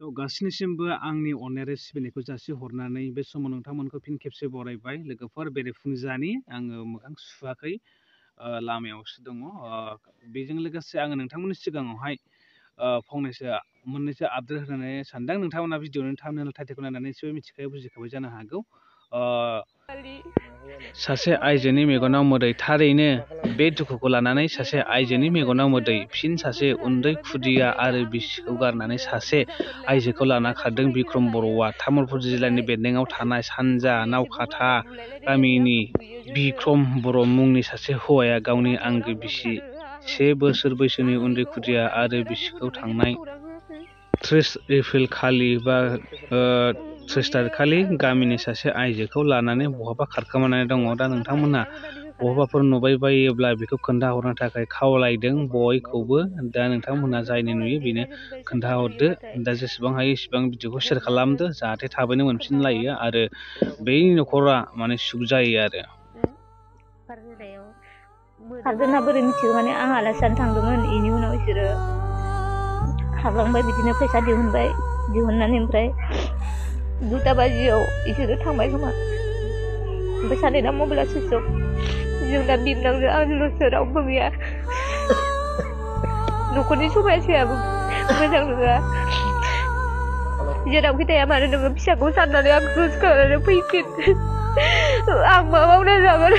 गासैनिसिमबो आंनि अननाय सिबिनायखौ जासिहरनानै बे समाव नोंथांमोनखौ फिन खेबसे बरायबाय। लोगोफोर बेरेफुंजानि आङो मोखां सुवाखै, लामायावसो दङ। बेजों लोगोसे आङो नोंथांमोननि सिगाङावहाय मोननैसो आपडेट होनो सानदों। नोंथांमोना भिडिअनि थाम्बनेल टाइटेलखौ नायनानै एसेबो मिथिखायो, बुजिखाबाय जानो हागौ। सासे आइजोनि मेगनाव मोदै, थारैनो बे दुखुखौ लानानै सासे आइजोनि मेगनाव मोदै, फिन सासे उन्दै खुदिया आरो बिसिखौ गारनानै सासे आइजोखौ लाना खारदों बिक्रम बर'आ। तामुलपुर जिल्लानि बेन्दोंआव थानाय सानजा नावखाथा गामिनि बिक्रम बर' मुंनि सासे हौवाया गावनि आंगो बिसि, 1 बोसोर बैसोनि उन्दै खुदिया आरो बिसिखौ थांनाय 30 एप्रिल खालि गामिनि सासे आइजोखौ लानानै बहाबा खारखोमानानै दङ। दा नोंथांमोना बहाबाफोर नुबाय बायोब्ला बेखौ खोन्थाहरनो थाखाय खावलायदों बयखौबो। दा नोंथांमोना जायनो नुयो बेनो खोन्थाहरदो। दा जेसेबां हायो एसेबां भिडिअखौ शेयार खालामदो, जाहाथे थाबैनो मोनफिनलायो आरो बै न'खरा माने सुख जायो आरो। खारदोंना बोरै मिथिगौ माने आं आलासि जानो थांदोंमोन, बेनि उनाव बिसोरो हाबलांबाय, बिदिनो फैसा दिहुनबाय, दिहुननानै ओमफ्राय 2टा बाजियाव बिसोरो थांबाय खोमा। ओमफ्राय सानैना मबाइला सुइस अफ, जोंना बिबनांजों आंजोंल'सो, रावबो गैया। न'खरनि समायसायाबो मोजां नङा। जेरावखि थाया मानो नोङो फिसाखौ साननानै आंखौ सिखारनानै फैफिन। आं मा मावना जागोन?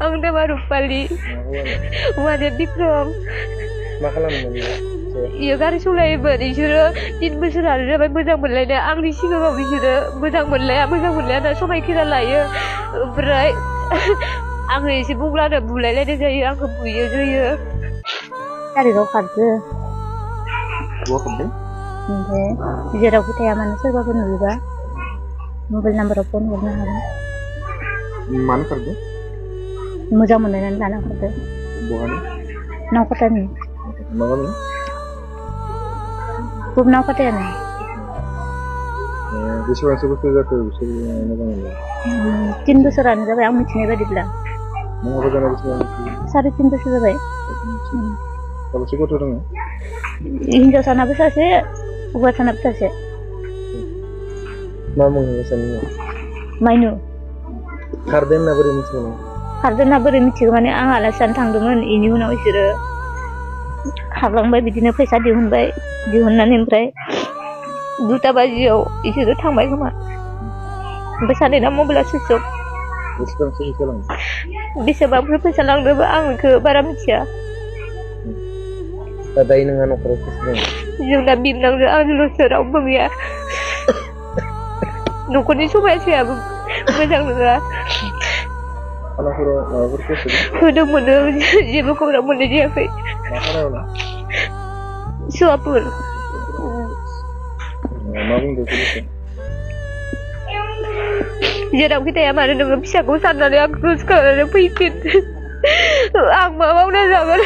आं नामा रुपालि, हौवाया बिक्रम। मा खालामोमोन? इयो गारि सलायोमोन। बिसोरो 3 बोसोरानो जाबाय मोजां मोनलायनाय। आंनि सिगाङाव बिसोरो मोजां मोनलाया होनना समायखेरा लायो। ओमफ्राय आङो एसे बुंब्लानो बुलायलायनाय जायो, आंखौ बुयो जोयो। तारिगाव खारदो, ओमफ्राय जेरावखि थाया मानो सोरबाफोर नुयोबा मबाइल नाम्बाराव फन हरनो हागोन। मानो खारदो? मोजां मोनलायनानै लाना खारदो। बहानि? नावखाथानि। मा गामि? नावखाथायानो। बेसेबांसो बोसोर जाखो बिसोर मोजां मोनलाय? 3 बोसोरानो जाबाय आं मिथिनाय बायदिब्ला। नोंहाबो जानाय बेसेबां? 3.5 बोसोर जाबाय। साबेसे गथ' दङ? हिनजावसानाबो सासे, हौवासानाबो सासे। मा मुं सानैया? माइनु। खारदों होनना बोरै मिथिगौ? खारदोंना बोरै मिथिगौ माने आं आलासि जानो थांदोंमोन, बेनि उनाव बिसोरो हाबलांबाय, बिदिनो फैसा दिहुनबाय, दिहुननानै ओमफ्राय 2टा बाजियाव बिसोरो थांबाय खोमा। ओमफ्राय सानैना मबाइला सुइस अफ। बेसेबांफोर फैसा लांदोंबो आं बेखौ बारा मिथिया। दायो नोंहा न'खराव सोर दङ? जोंना बिबनांजों आंजोंल'सो, रावबो गैया। न'खरनि समायसायाबो मोजां नङा। होदोंमोन, जेबो खौरां मोननाय जायाखै। सुवापुर। मा बुंदों पुलिसआ? जेरावखि थाया मानो नोङो फिसाखौ साननानै आंखौ सिखारनानै फैफिन। आं मा मावना जागोन?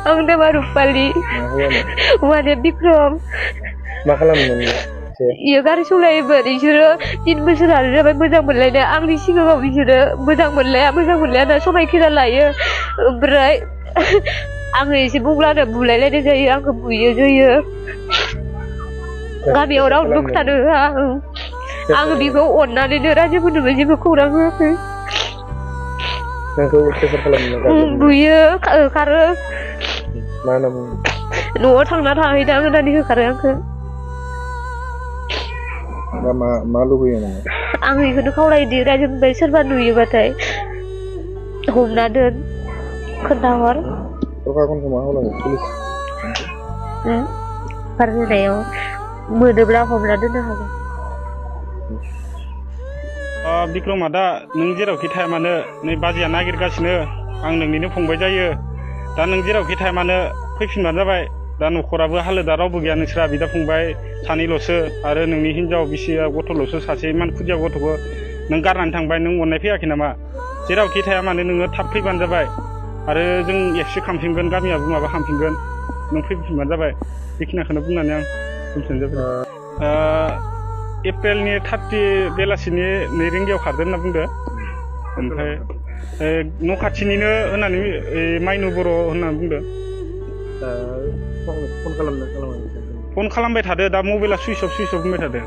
आं नामा रुपालि, हौवाया बिक्रम। मा खालामोमोन? इयो गारि सलायोमोन। बिसोरो 3 बोसोरानो जाबाय मोजां मोनलायनाय। आंनि सिगाङाव बिसोरो मोजां मोनलाया होनना समायखेरा लायो। ओमफ्राय आङो एसे बुंब्लानो बुलायलायनाय जायो, आंखौ बुयो जोयो। गामियाव रावबो खोथानो होआ। आङो बेखौ अननानैनो रायजोफोरनोबो जेबो खौरां होआखै। बुयो, खारो। मा होनना बुङो? न'आव थांना थाहैदां होननानै होखारो आंखौ। मा लुबैयो नोङो? आं बेखौनो खावलायोदि रायजोनिफ्राय सोरबा नुयोबाथाय हमना दोन, खोन्थाहर। प्रखाखनखौ मा खालामो? पुलिस फारसेयाव मोनोब्ला हमना दोननो हागोन। बिक्रमा, दा नों जेरावखि थाया मानो नै बाजैया नागिरगासिनो, आं नोंनिनो फंबाय जायो। दा नों जेरावखि थाया मानो फैफिनबानो जाबाय। दा न'खराबो हालोदा रावबो गैया, नोंस्रा बिदा फंबाय सानैल'सो, आरो नोंनि हिनजाव बिसिया गथ'ल'सो सासे, इमान खुदिया गथ'खौ नों गारनानै थांबाय। नों अननाय फैयाखै नामा? जेरावखि थाया मानो नोङो थाब फैबानो जाबाय, आरो जों एक्सट्रि खालामफिनगोन, गामियाबो माबा खालामफिनगोन। नों फैफिनबानो जाबाय। बेखिनिखौनो बुंनानै आं दोनथ'नाय जाबाय। एप्रिलनि 30 बेलासिनि 2 रिंगायाव खारदों होनना बुंदो। ओमफ्राय न' खाथिनिनो होननानै माइनु बर' होनना बुंदो। दा फन खालामना खालामा फन खालामबाय थादो दा मबाइला सुइस अफ बुंबाय थादो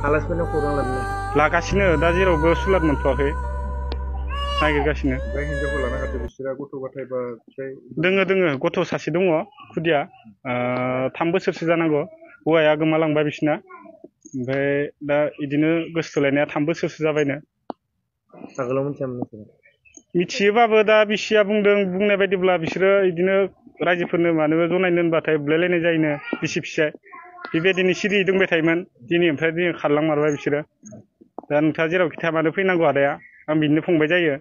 आलासिफोरनो खौरां लाबोनाय लागासिनो दा जेरावबो सुलाद मोनथ'वाखै नागिरगासिनो ओमफ्राय हिनजावखौ लाना खादो बिसोरा गथ' गथाय बा फिसाय दोङो गथ' सासे दङ खुदिया 3 बोसोरसो जानांगौ हौवाया गोमालांबाय बिसिना ओमफ्राय दा इदिनो गोसथोलायनाया 3 बोसोरसो जाबायनो आगोलाव मिथियामोन नोंसोरो मिथियोबाबो दा बिसिया बुंनाय बायदिब्ला बिसोरो इदिनो रायजोफोरनो मानोबा जनायनो होनबाथाय बुलायलायनाय जायोनो बिसि फिसाय बेबायदिनो सिरि दोंबाय थायोमोन दिनै खारलांमारबाय बिसोरो दा नोंथाङा जेरावखि थाया मानो फैनांगौ आदाया आं बिदिनो फंबाय जायो